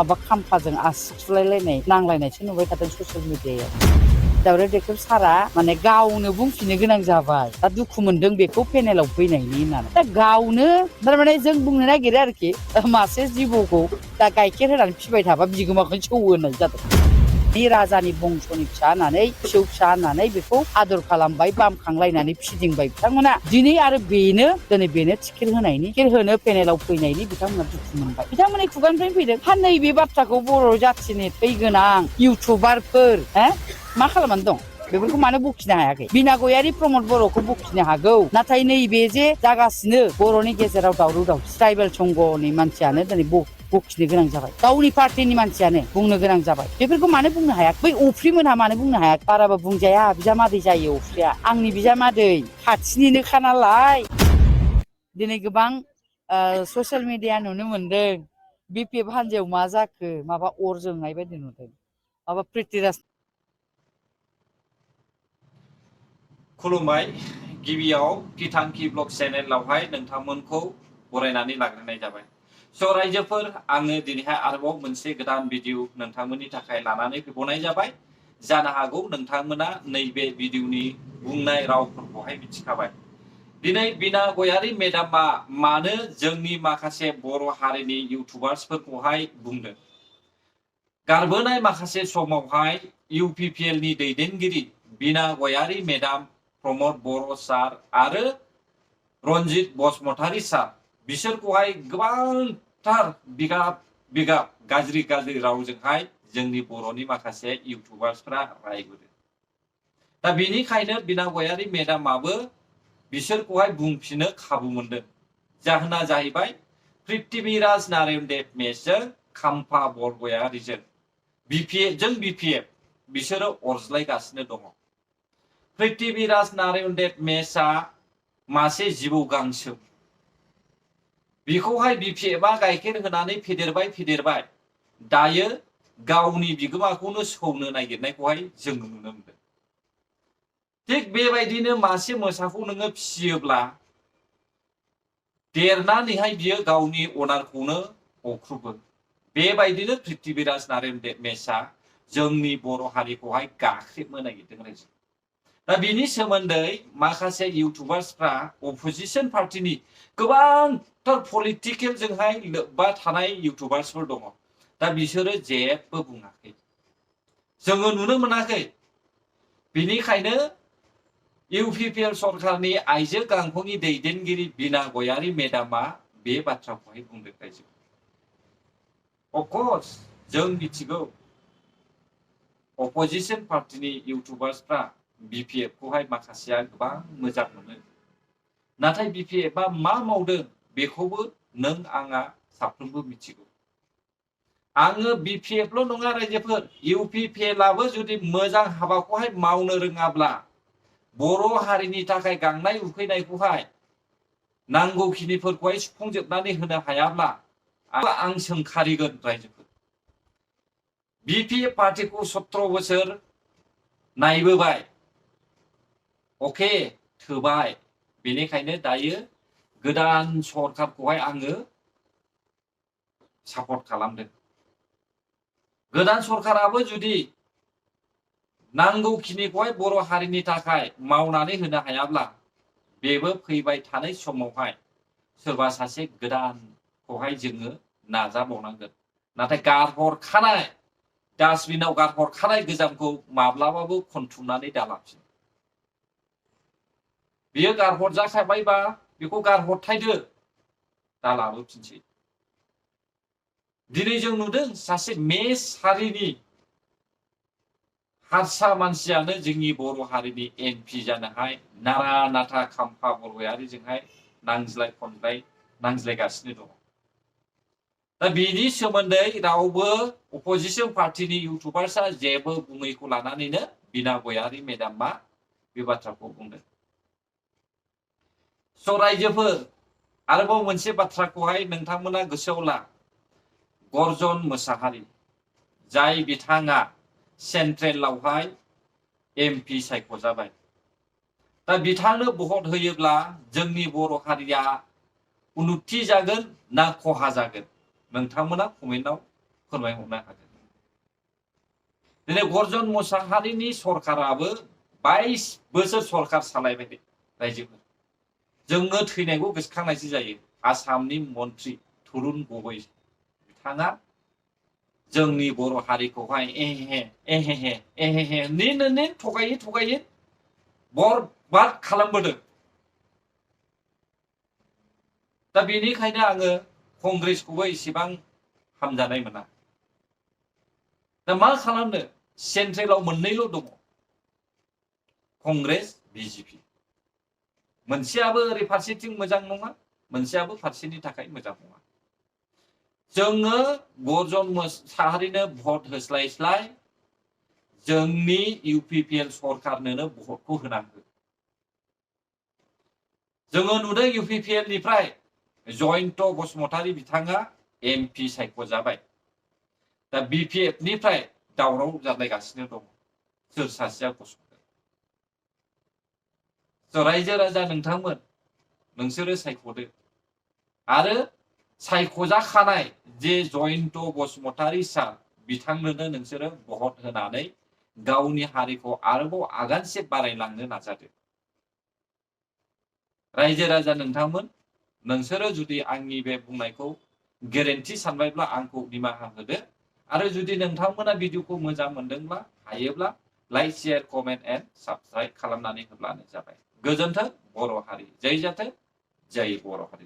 माबा खाम्फाजों आसि थुलायलायनाय नांलायनायसो नुबाय थादों ससियेल मिडियायाव। दावराव देख्रेब सारा माने गावनो बुंफिननो गोनां जाबाय। दा दुखु मोनदों बेखौ पेनेलाव फैनायनि होननानै। दा गावनो थारमाने जों बुंनो नागिरो आरोखि मासे जिबौखौ दा गाइखेर होनानै फिबाय थाबा बिगोमाखौनो सौवो होननाय जादों। बे राजानि बंस'नि फिसा होननानै फिसौ फिसा होननानै बेखौ आदर खालामबाय बामखांलायनानै फिदिंबाय बिथांमोना। दिनै आरो बेनो टिकेट होनायनि टिकेट होनो पेनेलाव फैनायनि बिथांमोना दुखु मोनबाय। बिथांमोननि खुगानिफ्रायनो फैदों हा नैबे बाथ्राखौ बर' जाथिनि थै गोनां इउटुबारफोर मा खालामनानै दं? बेफोरखौ मानो बखिनो हायाखै? बिना गयारि प्रमद बर'खौ बखिनो हागौ, नाथाय नैबे जे जागासिनो बर'नि गेजेराव दावराव दावसि ट्राइबेल संघनि मानसियानो दिनै बखिनो गोनां जाबाय। गावनि पार्टिनि मानसियानो बुंनो गोनां जाबाय। बेफोरखौ मानो बुंनो हाया? बै अफ्रिमोनहा मानो बुंनो हाया? बाराबा बुंजाया, बिजामादै जायो अफ्रिया। आंनि बिजामादै खाथिनिनोखा नालाय। दिनै गोबां ससियेल मिडिया नुनो मोनदों BPF हान्जायाव मा जाखो, माबा अर जोंनाय बायदि नुदों। माबा प्रिटिराज खुलुमबाय। गिबियाव किथांखि ब्लग चेनेलावहाय नोंथांमोनखौ बरायनानै लाग्रोनाय जाबाय। स' रायजोफोर, आङो दिनैहाय आरोबाव मोनसे गोदान भिडिअ नोंथांमोननि थाखाय लानानै फैबावनाय जाबाय। जानो हागौ नोंथांमोना नैबे भिडिअनि बुंनाय रावफोरखौहाय मिथिखाबाय। दिनै बिना गयारि मेडामा मानो जोंनि माखासे बर' हारिनि इउटुबार्सफोरखौहाय बुंदों? गारबोनाय माखासे समावहाय UPPL नि दैदेनगिरि बिना गयारि मेडाम, प्रमद बर' सार आरो रन्जित बसुमतारी सार, बिसोरखौहाय गोबांथार बिगाब गाज्रि रावजोंहाय जोंनि बर'नि माखासे इउटुबार्सफ्रा रायबोदों। दा बेनिखायनो बिना गयारि मेडामाबो बिसोरखौहाय बुंफिननो खाबु मोनदों। जाहोना जाहैबाय पृथ्वीराज नारायण देबमेसजों खाम्फा बरगयारिजों BPF बिसोरो अरज्लायगासिनो दङ। पृथ्वीराज नारायण देबमेसआ मासे जिबौ गांसो। बेखौहाय BPFआ गाइखेर होनानै फेदेरबाय। दायो गावनि बिगोमाखौनो सौनो नागिरनायखौहाय जों नुनो मोनदों। थिग बेबायदिनो मासे मोसाखौ नोङो फिसियोब्ला देरनानैहाय बियो गावनि अनारखौनो अख्रुबो। बेबायदिनो पृथ्वीराज नारायण देबमेसआ जोंनि बर' हारिखौहाय गाख्रेबनो नागिरदों रायजो। दा बिनि सोमोन्दै माखासे इउटुबार्सफ्रा अपोजिशन पार्टिनि गोबांथार पलिटिकेलजोंहाय लोब्बा थानाय इउटुबार्सफोर दङ। दा बिसोरो जेबो बुङाखै, जोङो नुनो मोनाखै। बिनिखायनो UPPL सरकारनि आइजो गांखंनि दैदेनगिरि बिना गयारि मेडामा बे बाथ्राखौहाय बुंदों रायजो। अफकर्स जों मिथिगौ अपोजिशन पार्टिनि इउटुबार्सफ्रा BPFखौहाय माखासेया गोबां मोजां मोनो। नाथाय BPFआ मा मावदों बेखौबो नों आंहा साफ्रोमबो मिथिगौ। आङो BPFल' नङा रायजोफोर, UPPLआबो जुदि मोजां हाबाखौहाय मावनो रोङाब्ला, बर' हारिनि थाखाय गांनाय उखैनायखौहाय नांगौखिनिफोरखौहाय सुफुंजोबनानै होनो हायाब्ला आं सोंखारिगोन रायजोफोर। BPF पार्टिखौ 17 बोसोर नायबोबाय, अके थोबाय। बेनिखायनो दायो गोदान सरकारखौहाय आङो सापर्ट खालामदों। गोदान सरकाराबो जुदि नांगौखिनिखौहाय बर' हारिनि थाखाय मावनानै होनो हायाब्ला, बेबो फैबाय थानाय समावहाय सोरबा सासे गोदानखौहाय जोङो नाजाबावनांगोन। नाथाय गारहरखानाय डास्टबिनाव गारहरखानाय गोजामखौ माब्लाबाबो खनथुमनानै दालाफिन। बियो गारहरजाखाबायबा बेखौ गारहरथायदो, दा लाबोफिनसै। दिनै जों नुदों सासे मेस हारिनि हारसा मानसियानो जोंनि बर' हारिनि MP जानोहाय नारा नाथा खाम्फा बरगयारिजोंहाय नांज्लायगासिनो दङ। दा बेनि सोमोन्दै रावबो अपोजिशन पार्टिनि इउटुबार्सआ जेबो बुङैखौ लानानैनो बिना गयारि मेडामा बे बाथ्राखौ बुंदों। स' रायजोफोर, आरोबाव मोनसे बाथ्राखौहाय नोंथांमोना गोसोआव ला। गर्जन मोसाहारि, जाय बिथाङा सेन्ट्रेलावहाय MP सायख'जाबाय। दा बिथांनो भट होयोब्ला जोंनि बर' हारिया उन्नति जागोन ना खहा जागोन? नोंथांमोना कमेन्टआव फोरमायहरनो हागोन। दिनै गर्जन मोसाहारिनि सरकाराबो 22 बोसोर सरकार सालायबाय दे रायजोफोर। जोङो थैनायखौ गोसोखांनायसो जायो। आसामनि मन्त्रि तरुण गगৈ बिथाङा जोंनि बर' हारिखौहाय एहेहे निनो थगायै बरबाद खालामबोदों। दा बेनिखायनो आङो कंग्रेसखौबो एसेबां हामजानाय मोना। दा मा खालामनो सेन्ट्रेलाव मोननैल' दङ कंग्रेस बिजेपि। मोनसेयाबो ओरै फारसेथिं मोजां नङा, मोनसेयाबो फारसेनि थाखाय मोजां नङा। जोङो गर्जन मोसाहारिनो भट होस्लायस्लाय जोंनि इउपिपिएल सरकारनोनो भटखौ होनांगौ। जोङो नुदों इउपिपिएल निफ्राय जयन्त बसुमतारी बिथाङा एमपि सायख'जाबाय। दा बिपिएफ निफ्राय दावराव जालायगासिनो दङ सोर सासेया गसंगोन। रायजो राजा नोंथांमोन नोंसोरो सायख'दो आरो सायख'जाखानाय जे जयन्त बसुमतारी सार बिथांनोनो नोंसोरो भट होनानै गावनि हारिखौ आरोबाव आगानसे बारायलांनो नाजादो। रायजो राजा नोंथांमोन नोंसोरो जुदि आंनि बे बुंनायखौ गेरेन्थि सानबायब्ला आंखौ निमाहा होदो आरो जुदि नोंथांमोना भिडिअखौ मोजां मोनदोंब्ला हायोब्ला like share comment and subscribe खालामनानै होब्लानो जाबाय। गोजोन्थों बर' हारि, जय जाथों, जय बर' हारि।